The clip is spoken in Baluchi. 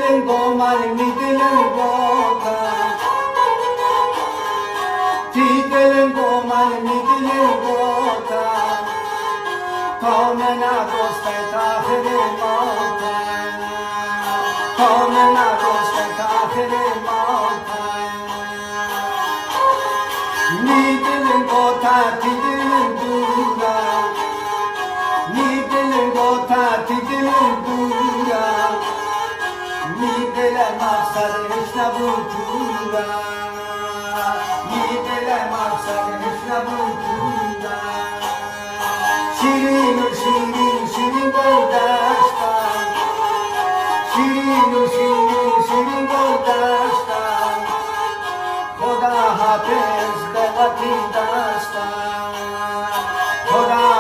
گوں من، نی دل گوں تو، تئی دل گوں من، نی دل گوں تو، تو منا دوست ئے تا آخر موت، تو منا دوست ئے تا آخر موت۔ نی دل گوں تو، تئی دل دورا، نی دل گوں تو، تئی دل دورا، نی دل ءِ مقصد ہچ نہ بوت پورا، نی دل ءِ مقصد ہچ نہ بوت پورا۔ شیرین و شیرین، شیرین گلدستان، شیرین و شیرین، شیرین گلدستان، خدا حافظ بہ وتی دستان۔